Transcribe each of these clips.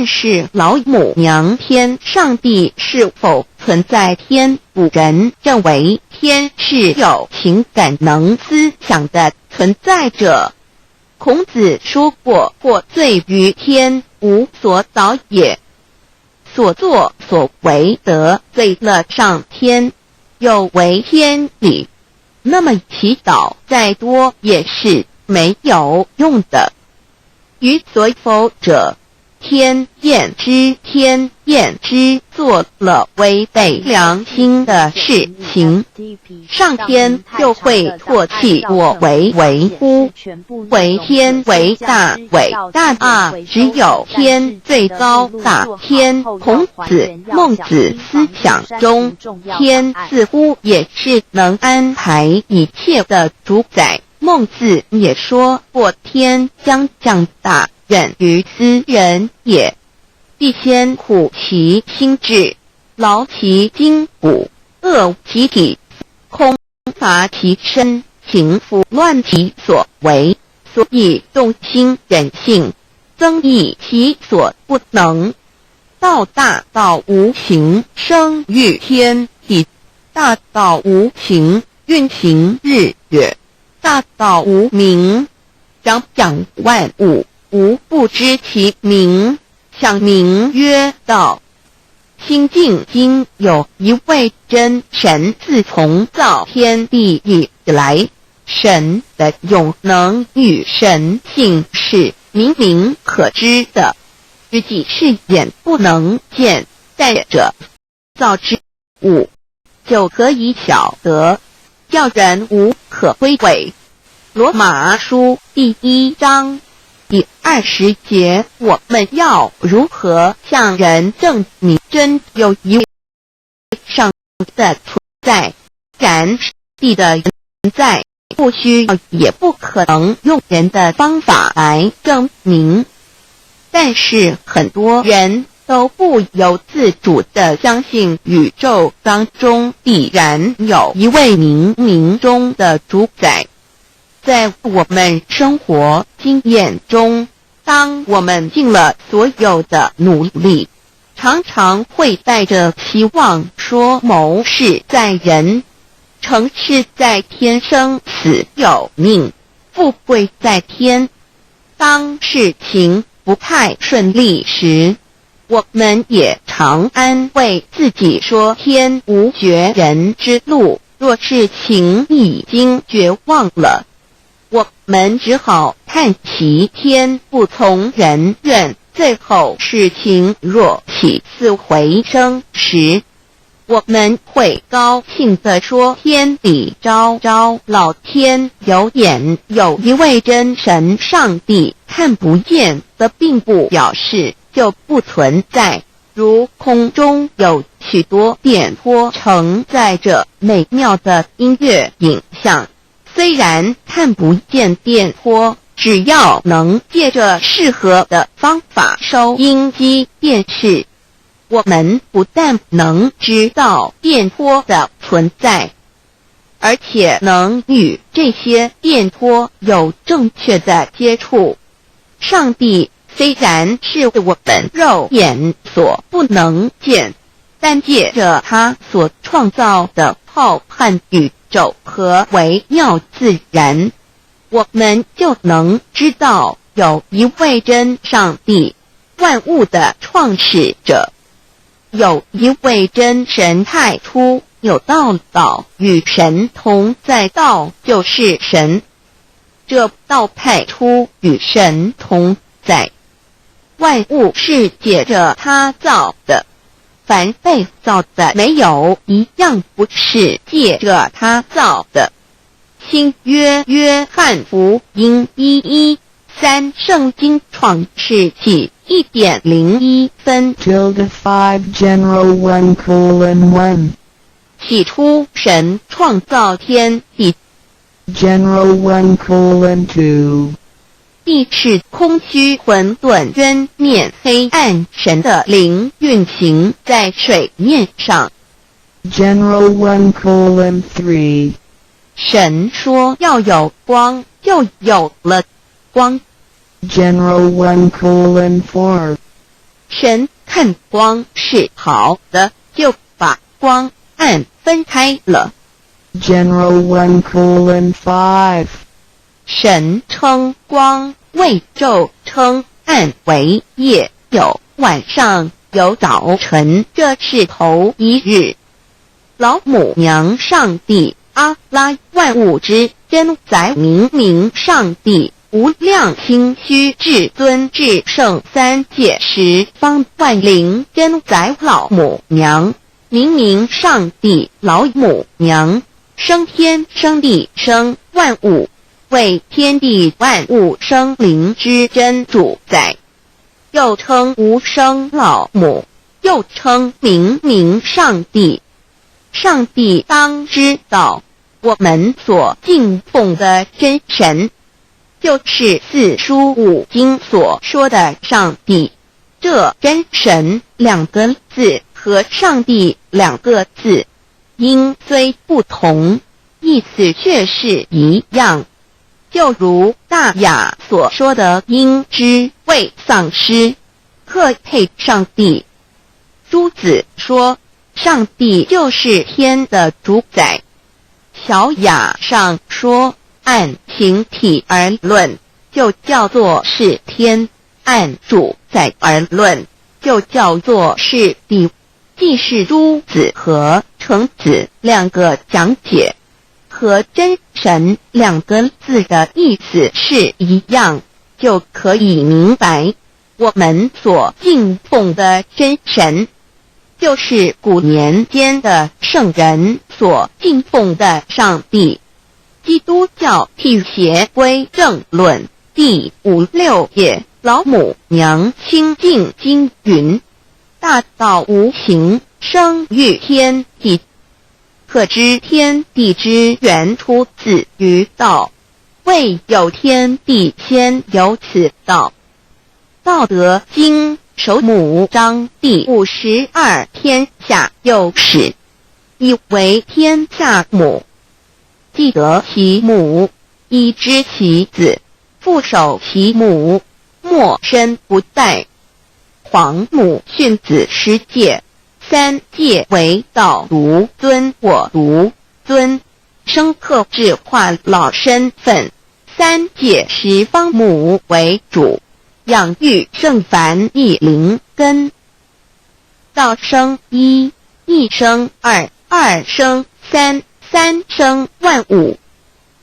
但是老母娘天上帝是否存在天？古人认为天是有情感能思想的存在者。孔子说过：“获罪于天，无所导也。”所作所为得罪了上天，有违天理，那么祈祷再多也是没有用的。于所否者，天厌之，天厌之，做了违背良心的事情，上天就会唾弃我为为乎？为天为大，伟大啊！只有天最高大。天，孔子、孟子思想中，天似乎也是能安排一切的主宰。孟子也说过：“天将降大任于斯人也，必先苦其心志，劳其筋骨，饿其体，空乏其身，行拂乱其所为，所以动心忍性，增益其所不能。道大道无形，生于天地；大道无形，运行日月。大道无名，长养万物，吾不知其名，想名曰道。”清净经有一位真神，自从造天地以来，神的永能与神性是明明可知的，实际是眼不能见，但这造之物就可以晓得，叫人无可推诿。罗马书第一章第20节，我们要如何向人证明真有一位上帝的存在？然上帝的存在不需要也不可能用人的方法来证明。但是很多人都不由自主地相信宇宙当中必然有一位冥冥中的主宰。在我们生活经验中，当我们尽了所有的努力，常常会带着希望说谋事在人，成事在天，生死有命，富贵在天。当事情不太顺利时，我们也常安慰自己说：“天无绝人之路。”若事情已经绝望了，我们只好叹息天不从人愿。最后事情若起死回生时，我们会高兴地说：“天理昭昭，老天有眼，有一位真神上帝，看不见的并不表示就不存在。如空中有许多电波承载着美妙的音乐影像，虽然看不见电波，只要能借着适合的方法收音机、电视，我们不但能知道电波的存在，而且能与这些电波有正确的接触。上帝虽然是我们肉眼所不能见，但借着他所创造的浩瀚宇宙和微妙自然，我们就能知道有一位真上帝，万物的创始者，有一位真神。太初有道，道与神同在，道就是神。这道太初与神同在，万物是借着他造的，凡被造的，没有一样不是借着他造的。新约约翰福音1:13，圣经创世记1点01分。 Tilde 5 General 1:1. 起初神创造天地， General 1:2. 地是空虚混沌，渊面黑暗，神的灵运行在水面上。 General 1:3. 神说要有光，就有了光。 General 1:4. 神看光是好的，就把光暗分開了。 General 1:5. 神稱光為晝，稱暗為夜，有晚上，有早晨，這是頭一日。老母娘上帝阿拉萬物之真宰明明上帝無量清虛至尊至聖三界十方萬靈真宰老母娘明明上帝老母娘生天生地生萬物，為天地萬物生靈之真主宰，又稱無生老母，又稱明明上帝。上帝當知道，我們所敬奉的真神，就是四書五經所說的上帝。這真神兩個字和上帝兩個字，音雖不同，意思卻是一樣。就如大雅所說的，應知未喪失，克配上帝。朱子說，上帝就是天的主宰。小雅上說，按形體而論，就叫做是天；按主宰而論，就叫做是地。既是朱子和程子兩個講解，和真神兩個字的意思是一樣，就可以明白，我們所敬奉的真神，就是古年間的聖人所敬奉的上帝。基督教辟邪歸正論第五六頁，老母娘清淨經云：大道無形，生於天地。可知天地之源出自於道，未有天地先有此道。道德經首母章第52，天下有始，以為天下母。既得其母，以知其子，復守其母，莫身不殆。皇母訓子十誡，三誡為道獨尊我獨尊，生克制化老身份。三界十方母為主，養育聖凡一靈根。道生一，一生二，二生三，三生萬物。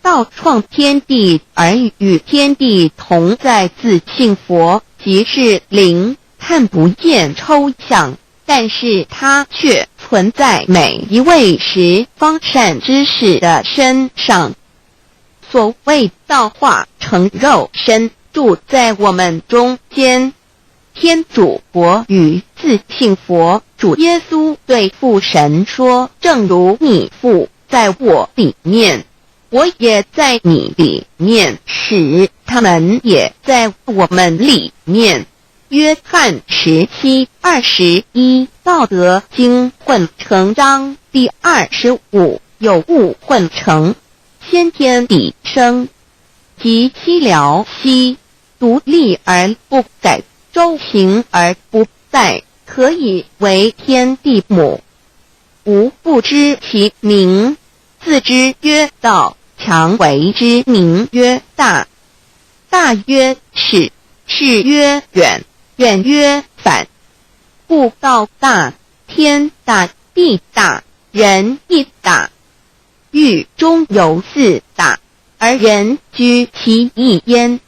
道創天地而與天地同在，自性佛即是靈，看不見抽象，但是它卻存在每一位十方善知識的身上。所謂道化成肉身，住在我們中間。天主國與自性佛主耶穌對父神說：正如你父在我裡面，我也在你裡面，使他們也在我們裡面。約翰17:21，道德經混成章第25，有物混成，先天地生，及其了兮，獨立而不改，周行而不殆，可以為天地母。吾不知其名，自知曰道，強為之名曰大。大曰始，始曰遠，遠曰反。故道大，天大，地大，人亦大。域中有四大，而人居其一焉。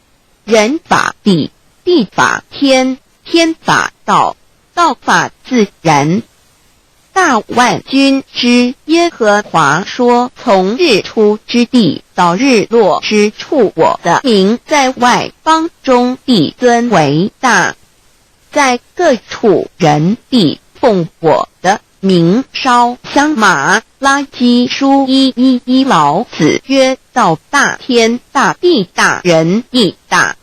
人法地，地法天，天法道，道法自然。大萬軍之耶和華說：從日出之地到日落之處，我的名在外邦中必尊為大，在各處人必奉我的名燒香。馬拉基書1:1，老子曰：道大天大地大人亦大。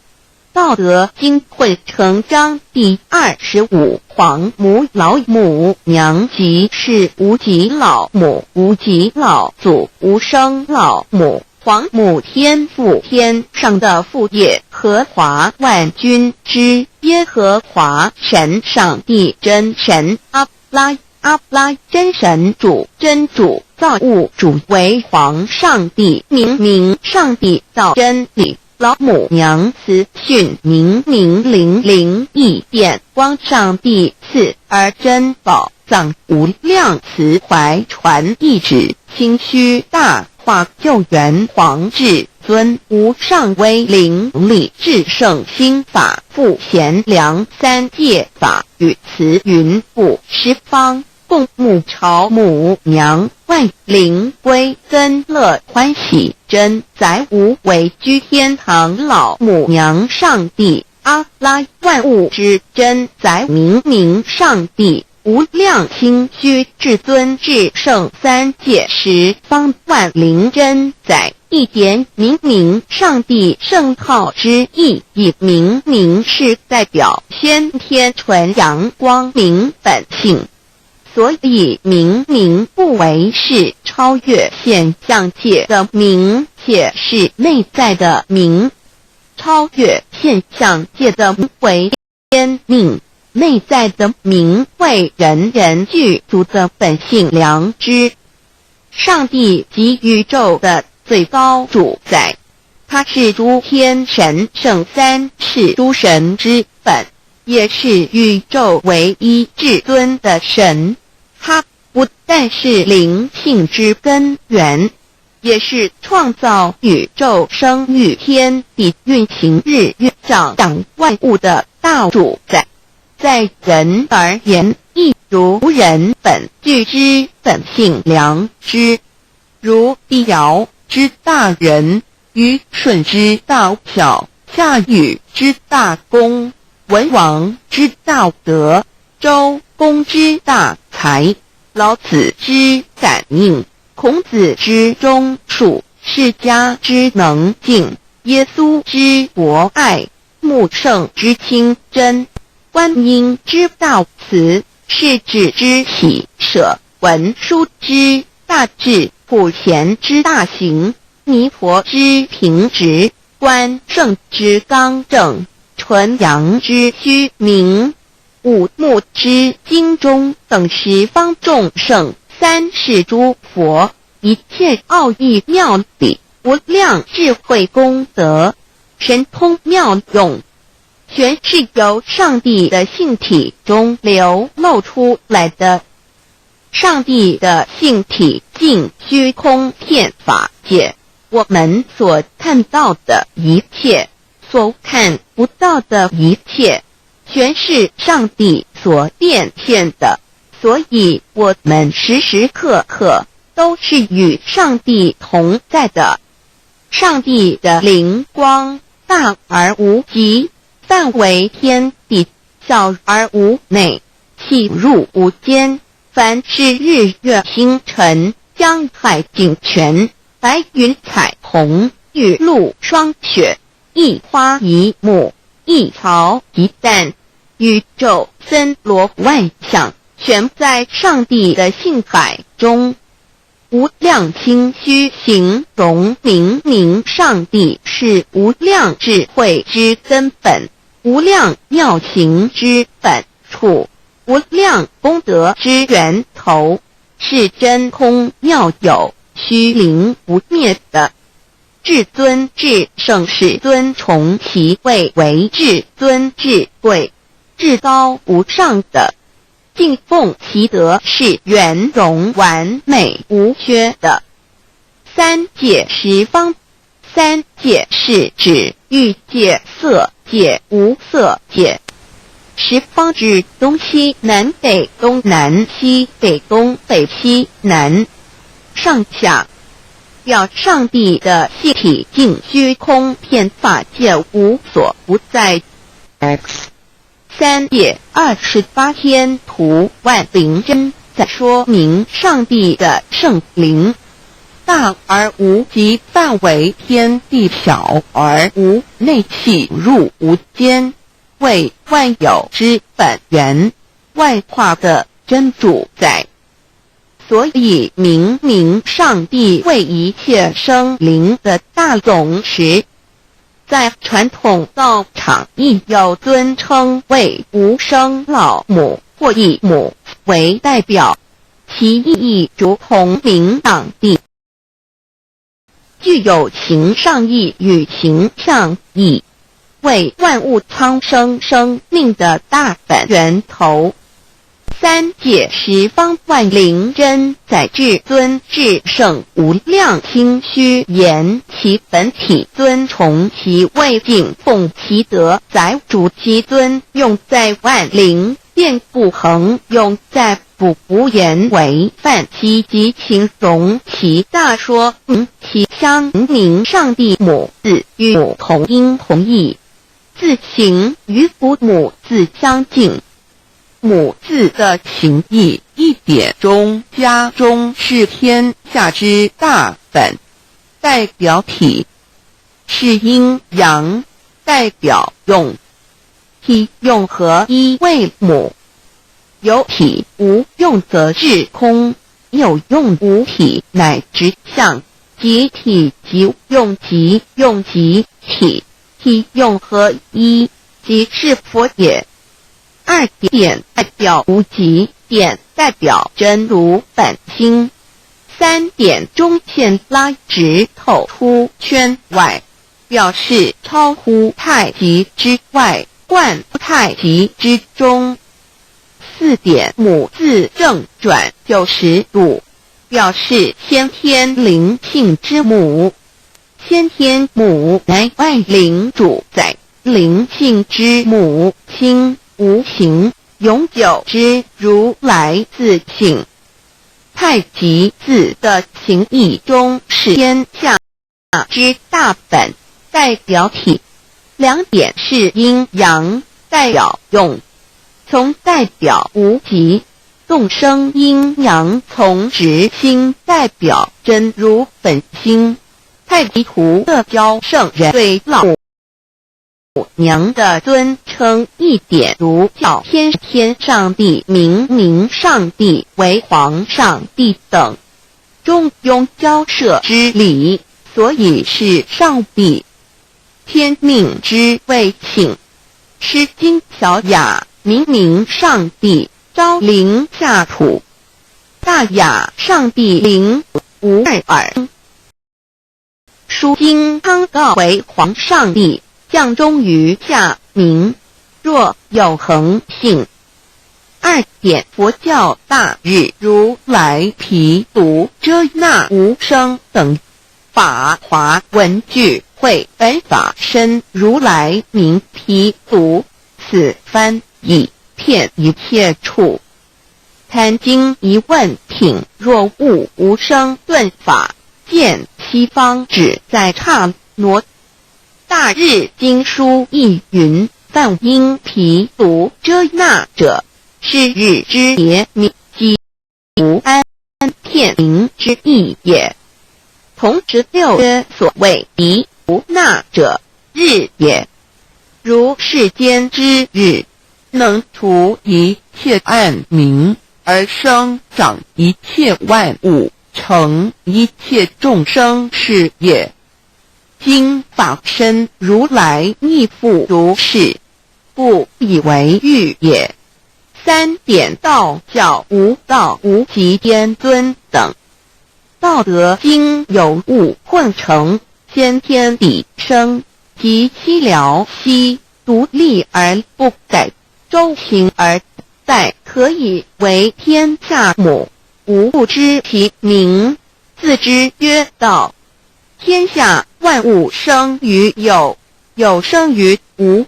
道德經混成章第25，皇母老母娘即是無極老母，無極老祖，無生老母，皇母天父天上的父業和和華萬軍之耶和華神上帝真神阿拉阿拉真神主真主造物主為皇上帝明明上帝道真理老母娘慈訓明明靈靈異變光上帝賜而真寶藏無量慈懷傳一旨清虛大化救援皇至尊無上威靈力至聖心法復賢良三界法與慈雲布十方共沐朝母娘萬靈歸根樂歡喜真宰無為居天堂老母娘上帝阿拉萬物之真宰明明上帝無量清虛至尊至聖三界十方萬靈真宰一點明明上帝聖號之意，以明明是代表先天純陽光明本性，所以明明不為是超越現象界的明，且是內在的明，超越現象界的為天命，內在的明為人人具足的本性良知。上帝即宇宙的最高主宰，他是諸天神聖三世諸神之本，也是宇宙唯一至尊的神。他不但是靈性之根源，也是創造宇宙、生育天地、運行日月、長養萬物的大主宰。在人而言，亦如人本具之本性良知，如帝堯之大仁，虞舜之大孝，夏禹之大功，文王之大德，周公之大才，老子之感應，孔子之忠恕，釋迦之能靜，耶穌之博愛，穆聖之清真，觀音之大慈，釋智之喜捨，文殊之大智，普賢之大行，彌陀之平直，關聖之剛正，純陽之虛明，五目之精中等十方眾聖，三世諸佛，一切奧義妙理，無量智慧功德，神通妙用，全是由上帝的性體中流露出來的。上帝的性體盡虛空遍法界，我們所看到的一切，所看不到的一切，全是上帝所變現的。所以，我們時時刻刻都是與上帝同在的。上帝的靈光大而無極，範圍天地，小而無內，氣入無間。凡是日月星辰、江海井泉、白雲彩虹、雨露霜雪，一花一木，一草一蛋，宇宙森羅萬象，全在上帝的性海中。無量清虛形容明明上帝是無量智慧之根本，無量妙行之本處，無量功德之源頭，是真空妙有、虛靈不滅的。至尊至聖是尊崇其位為至尊至貴、至高無上的，敬奉其德是圓融完美無缺的。三界十方，三界是指欲界、色界、無色界。十方指東西南北東南西北東北西南上下，表上帝的性體盡虛空遍法界無所不在。 X 三界28天圖萬靈真在說明上帝的聖靈大而無極，範圍天地，小而無內，氣入無間，為萬有之本源，萬化的真主宰。所以明明上帝為一切生靈的大總持。在传统道场亦有尊称为无生老母或以母为代表，其意义如同明上帝，具有形上义与形象义，为万物苍生生命的大本源头。三界十方万灵真载至尊至圣无量清虚言其本体尊崇其位敬奉其德载主其尊用在万灵变不恒用在不无言为范其及形容其大说明其相明上帝母字与母同音同义，字形与古母字相近。母字的形义一点中加中是天下之大本，代表体是阴阳，代表用，体用合一为母。有体无用则至空，有用无体乃直相，即体即用即用即体，体用合一，即是佛也。二点代表无极，点代表真如本心。三点中线拉直透出圈外，表示超乎太极之外，贯太极之中。四点母字正转90度，表示先天灵性之母。先天母乃万灵主宰，灵性之母亲。无形永久之如来自性。太极字的形义中是天下之大本，代表体。两点是阴阳，代表用，从代表无极，动生阴阳从直心，代表真如本心。太极图的教圣人对老娘的尊称一点如叫天天上帝、明明上帝为皇上帝等，中庸交涉之理，所以是上帝。天命之谓性，诗经小雅明明上帝昭灵下土，大雅上帝灵无二耳。书经康告为皇上帝。降终于下明，若有恒性。二点佛教大日如来毗卢遮那无生等法华文具会本法身如来名毗卢，此翻译遍一切处。坛经一问品若悟无生顿法，见西方只在刹那。大日经书亦云：梵音毗卢遮那者，是日之别名，即无安天明之意也。同十六曰所谓毗卢那者，日也。如世间之日，能除一切暗明，而生长一切万物，成一切众生是也。经法身如来亦复如是，故以为喻也。三点道教无道无极天尊等，道德经有物混成，先天地生，及西辽西独立而不改，周行而在，可以为天下母。吾不知其名，自知曰道。天下万物生于有，有生于无。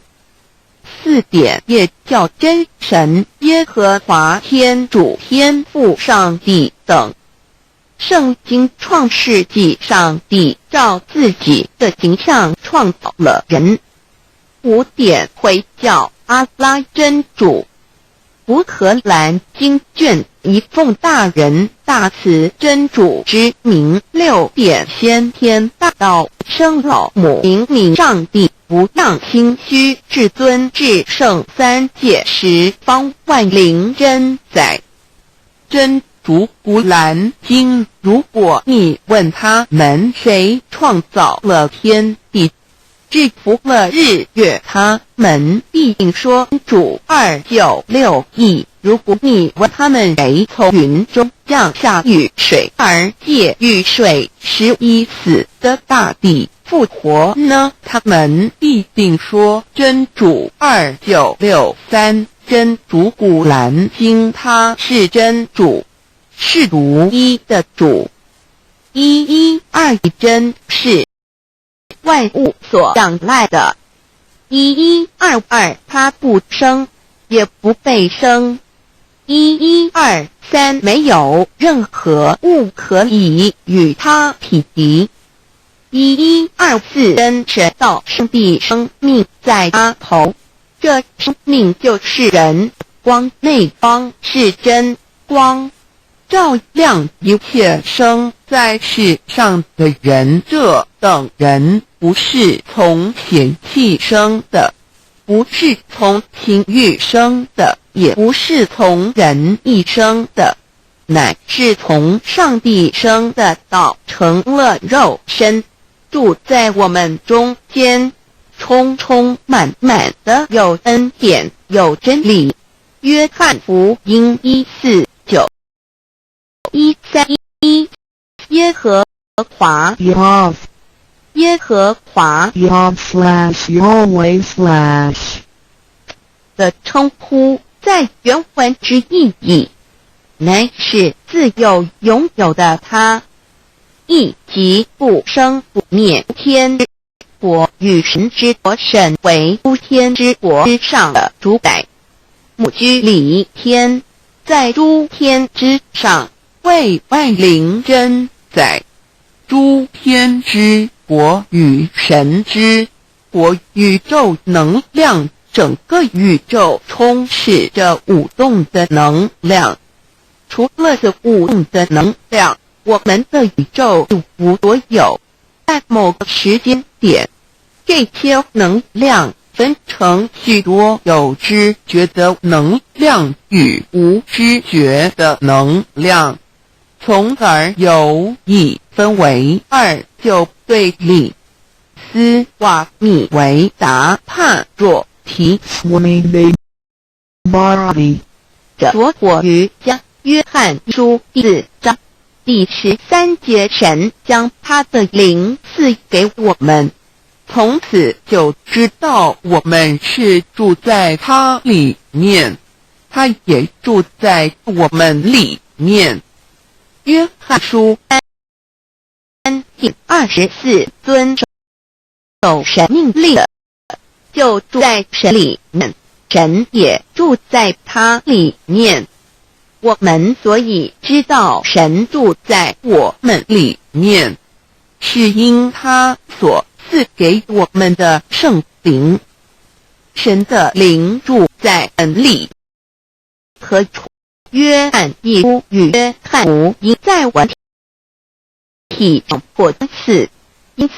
四点也叫真神、耶和华天主、天父上帝等。圣经创世纪，上帝照自己的形象创造了人。五点回教阿拉真主。古可兰经卷一奉大仁大慈真主之名。六点先天大道生老母明明上帝无量清虚至尊至圣三界十方万灵真载真主古兰经。如果你问他们谁创造了天地，制服了日月，他們必定說主。2961。如果你問他們誰從雲中降下雨水，而借雨水使已死的大地復活呢？他們必定說真主。2963。真主古蘭經，他是真主，是獨一的主。1121真是萬物所仰賴的。1122，他不生，也不被生。1123，沒有任何物可以與他匹敵。1124，真神道聖地生命在他頭，這生命就是人光，內光是真光，照亮一切生在世上的人。這等人不是從血氣生的，不是從情慾生的，也不是從人意生的，乃是從上帝生的。道成了肉身，住在我們中間，充充滿滿的有恩典，有真理。約翰福音1:4-9 1:3-1，耶和華， Yahv 耶和華 Yahv/Yahweh/ 的稱呼，在原文之意義，乃是自有永有的他，意即不生不滅天國與神之國，神為諸天之國之上的主宰。母居里天，在諸天之上，為萬靈真宰。諸天之國與神之國，宇宙能量，整個宇宙充斥着舞動的能量。除了這舞動的能量，我們的宇宙一無所有。在某個時間點，這些能量分成許多有知覺的能量與無知覺的能量，從而有一分為二就對立。斯瓦米維達帕若提 Swami Bharati 的拙火瑜伽，約翰書4章第13節，神將他的靈賜給我們，從此就知道我們是住在他裡面，他也住在我們裡面。約翰書3第24，遵守神命令的，就住在神裡面，神也住在他裡面。我們所以知道神住在我們裡面，是因他所賜給我們的聖靈。神的靈住在我們裡。何處？約翰一書與約翰福音在文體上頗相似，因此